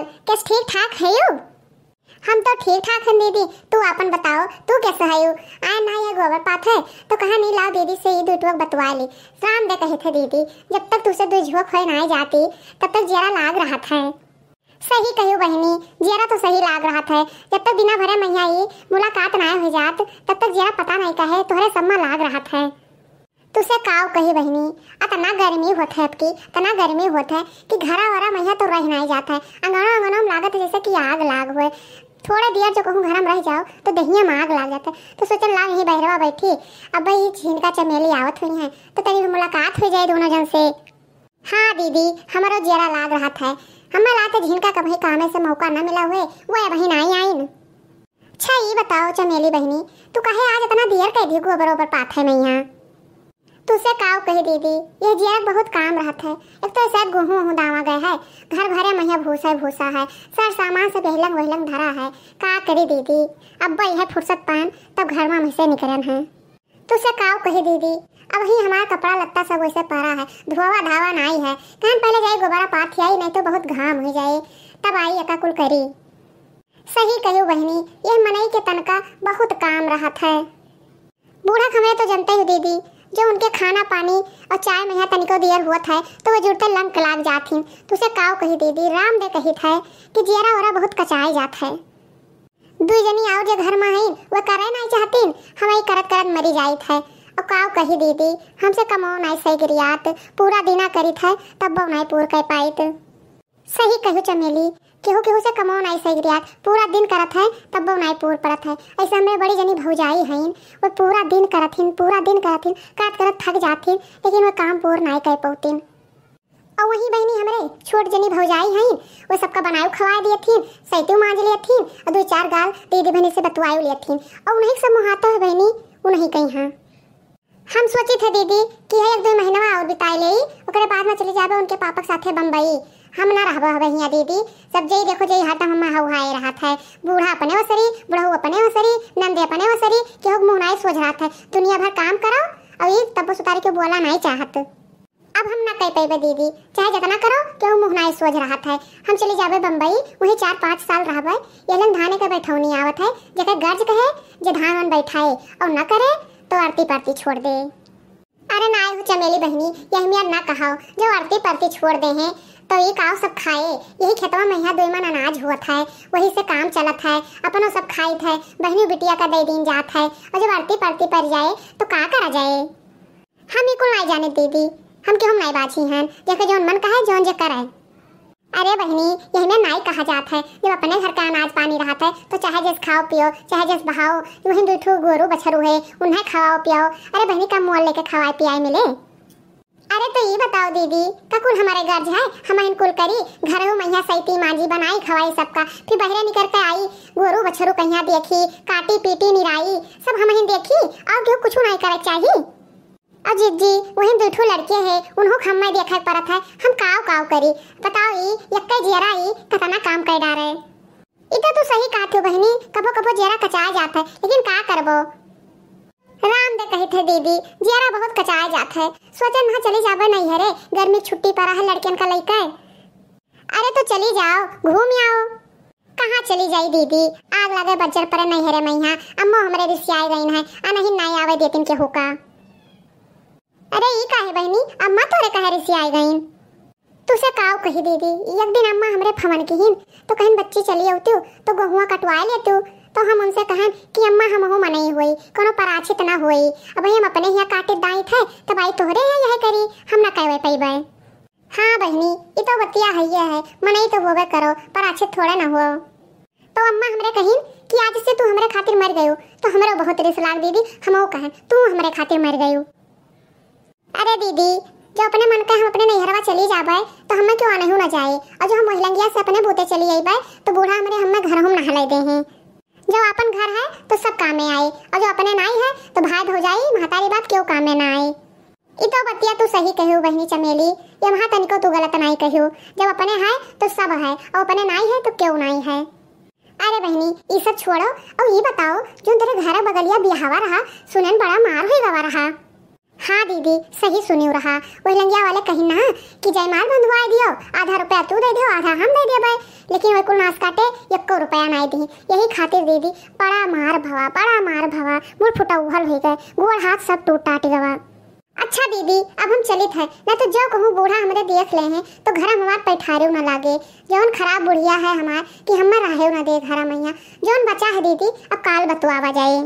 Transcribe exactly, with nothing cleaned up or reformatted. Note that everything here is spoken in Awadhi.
कैस ठीक ठाक हयू? हम तो ठीक ठाक हन दीदी, तू आपन बताओ, तू कैसे हयू? आए ना ये गोबर पाथे, तो कहा नहीं लाओ दीदी से ये दुइ ठो बतवाइ ली। राम दे कहित है दीदी, जब तक तुसे दुइ झोंक होए नाहीं जाती, तब तक जियरा लाग रहत है। सही कहियो बहिनी, जियरा तो सही लाग रहत है। जब तक दिना भरे मइहाँ ई मुलाकात नाहीं होइ जात, तब तक जियरा पता नाहीं कहे तोहरे सम्मा लाग रहत है। तुसे काव कही बहिनी, अतना गर्मी होत है अबकी, अतना गर्मी होत है कि घरा वरा मइहाँ तो रहि नाहीं जात है, अंगनो अंगनो में लागत है जैसे कि आग लाग होए। थोड़े दियर जो कहूँ घरा में रहि जाओ तो देहिया में आग लाग जात है। तो सोचन लाग यहीं बहरवा बैठी, अब ई झिनका चमेली आवत हुइहैं तो तनी मुलाकात होइ जाए दुनो जन से। हाँ दीदी, हमरो जियरा लाग रहत है। हम्मे लाते झिनका कबहीं कामे से मौका न मिला हुए, वो अबहीं नाहीं आइन। अच्छा, ई बताओ चमेली बहिनी, तू काहे आज अतना दियर कइ दिहू गोबर ओबर पाथे मइहाँ? तुसे काव कही दीदी, ये जियरा बहुत काम रहत है। एक तो शायद गोहूँ ओहूँ दावा गए है, घर भरे मइहाँ भूसा ही भूसा है, सर सामान सब एहलंग वहलंग धरा है। का करी दीदी, अब वही है फुर्सत पान, तब घर में से निकरन है। तुसे काव कही दीदी, अबहीं हमार कपड़ा लत्ता सब वैसे परा है, धोवा धावा नाहीं है। कहन पहले जाई गोबरा पाथ आई, नाहीं तो बहुत घाम होइ जाए, तब आई एका कुल करी। सही कहियो बहिनी, यह मनई के तनका बहुत काम रहत है। बूढ़ा खमरे तो जनते हो दीदी, जो उनके खाना पानी और चाय मइहाँ तनिको दियर होत है तो वो जुड़ते लंक लाग जात हिन। तुसे काव कही दीदी, राम दे कहित है कि जियरा ओरा बहुत कचाए जात है। दुइ जनी और जे घर में हईन, वे करे नाहीं चाहतीन, हम ई करत करत मरी जाइत है। और काव कही दीदी, हमसे कमो नाहीं सही गरियात, पूरा दिना करित है, तब्बो नाहीं पूर कर पाइत। सही कहू चमेली, केहू केहू से कमो नाहीं सही गरियात, पूरा दिन करत है, तब्बो नाहीं पूर पड़त है। ऐसे हमरे बड़ी जनी भौजाई हईन, वे पूरा दिन करत हिन, पूरा दिन करत हिन, करत करत थक जात हिन, लेकिन वे काम पूर नाहीं कर पौतीन। और वहीं बहिनी हमरे छोट जनी भौजाई हईन, वो सबका बनायो खवाए दियत हिन, सैतियो मांज लियत हिन, और दुइ चार गाल दीदी बहिनी से बतवायो लियत हिन, और उन्हीं के सब मुहातो है बहिनी, उन्हीं कहीं हाँ। हम सोचित है दीदी कि है एक दुइ महीनवा और बिताए लेई, ओकरे बाद में चली जाबे उनके पापा के साथे बम्बई। हम ना रहबे हबे हियाँ दीदी, सब जेई देखो जेई हरदम हम हउहाए रहत है, बूढ़ा अपने ओसरी, बुढ़ऊ अपने ओसरी, नंदे अपने ओसरी, केहू के मुँह नाई सोझ रहत है, दुनिया भर काम करो और ई तब्बो सुतारी के बोला नाई चाहत। अब हम ना कह पइबे दीदी, चाहे जतना करो, केहू मुँह नाई सोझ रहत है। हम चली जाबे बम्बई, वहीं चार पाँच साल रहबे। ये लन धाने के बैठौनी आवत है, जेकर गर्ज कहे, जे धान वान बैठाए, और न करे, तो अरती परती छोड़ दे। अरे नाई हो चमेली बहिनी, यही मियाँ ना कहाओ, जो अरती परती छोड़ दे हैं, तो ई काव सब खाए? यही खेतवा में यहाँ दुइ मन अनाज होत है, वही से काम चलत है, अपनो सब खाइत है, बहिनी बिटिया का दे दीन जात है, और जब अरती परती पर जाए, तो का करा जाए? हम ई कुल नाई जाने दीदी, हम केहू नाई बाझी हन, जेके जौन मन कहे जौन जे करे। अरे बहिनी, यही में नाई कहा जात है, जब अपने घर का अनाज पानी रहत है तो चाहे जैस खाओ पियो, चाहे जैस बहाओ, वहीं दुइ ठो गोरू बछरू है, उन्हें खवाओ पियाओ। अरे बहिनी, कम मोल लेके खवाए पियाए मिले। अरे तो ई बताओ दीदी, का कुल हमरे गर्ज है, हम इन कुल करी, घरहू मइहाँ सैती मांजी बनाई खवाई सबका, फिर बहरे निकर के आई, गोरू बछरू कहिया देखी, काटी पीटी निराई, सब हम ही देखी, और केहू कुछ नाई करे चाही। अ जिज्जी, वही दुइ ठो लड़के है, उन्हों के हम्मे देखे के परत है, हम काव काव करी? बताओ ई, यक्के जियरा ई, कतना काम कर डारे। ई तो तू सही कहत हो बहिनी, कबो कबो जियरा कचाए जात है, लेकिन का करबो? राम दे कहित है दीदी, जियरा बहुत कचाए जात है, सोचन वहाँ चली जाबे नैहरे, गर्मी छुट्टी परा है लड़कियन का लइके। अरे तो चली जाओ, घूम आओ। कहाँ चली जाई दीदी, आग लागे बज्जर परे नैहरे मइहाँ, अम्मो हमरे रिसियाए गईन है, अनहिन नाई आवे देतिन केहू का। अरे ई काहे बहिनी, अम्मा तोरे काहे रिसियाए गईन? तुसे काव कही दीदी, एक दिन अम्मा हमरे फवन किहिन, तो कहिन बच्ची चली अउतिउ, तो गोहुआ कटवाए लेतिउ, तो हम उनसे कहन कि अम्मा हमहू मनई होई, कोनो पराछित ना होई, अब हम अपने हिया काटे दाई थे, तब आई तोहरे हिया यह करी, हम ना कहवे पइबे। हाँ बहिनी, ई तो बतिया हइये है, मनई तो होबे करो, पराछित थोड़े ना हो। तो अम्मा हमरे कहिन कि आज से तू हमरे खातिर मर गयो, तो हमरो बहुत रिस लाग दीदी, हमहू कहन, तू हमरे खातिर मर गयो। अरे दीदी, जो अपने मन का हम अपने नैहरवा चली जाबे, तो हमें क्यों आनहू ना जाए, और जो हम वही लंगिया से अपने बूते चली अइबे, तो बूढ़ा हमरे हमें घर हम नहले दे हैं। जो अपन घर है, तो सब कामे आए, और जो अपने नाई है, तो भाई भौजाई, महतारी बाप क्यों कामे ना आए। ई तो बतिया तू सही कहियो बहिनी चमेली, ये वहाँ तनिको तू गलत नाई कहियो। जब अपने है तो सब है, और अपने नाई है तो क्यों नाई है। अरे बहिनी, ई सब छोड़ो, और ई बताओ, जो तेरे घर बगलिया बियाहवा रहा, सुनन बड़ा मार होई गवा रहा। हाँ दीदी, सही सुनिउ रहा, वही लंगिया वाले कहिन ना कि जयमाल बंधुआइ दियो, आधा रुपया तू दइ दियो, आधा हम दइ देबइ, लेकिन वही कुल नास काटे एक्को रुपया नाहीं दिहीं। यही खातिर दीदी बड़ा मार भवा, बड़ा मार भवा, मुड़ फुटौहल होइ गए, गोड़ हाथ सब टूट टाट गवा। अच्छा दीदी, अब हम चलित है, ना तो जो कहूँ बूढ़ा हमरे देख लेहें तो घर हमार पैठारिउ न लागे। जौन खराब बुढ़िया है हमार कि हमें रहेउ न दे घर मइया। जौन बचा है दीदी, अब काल बतुआवा जाए।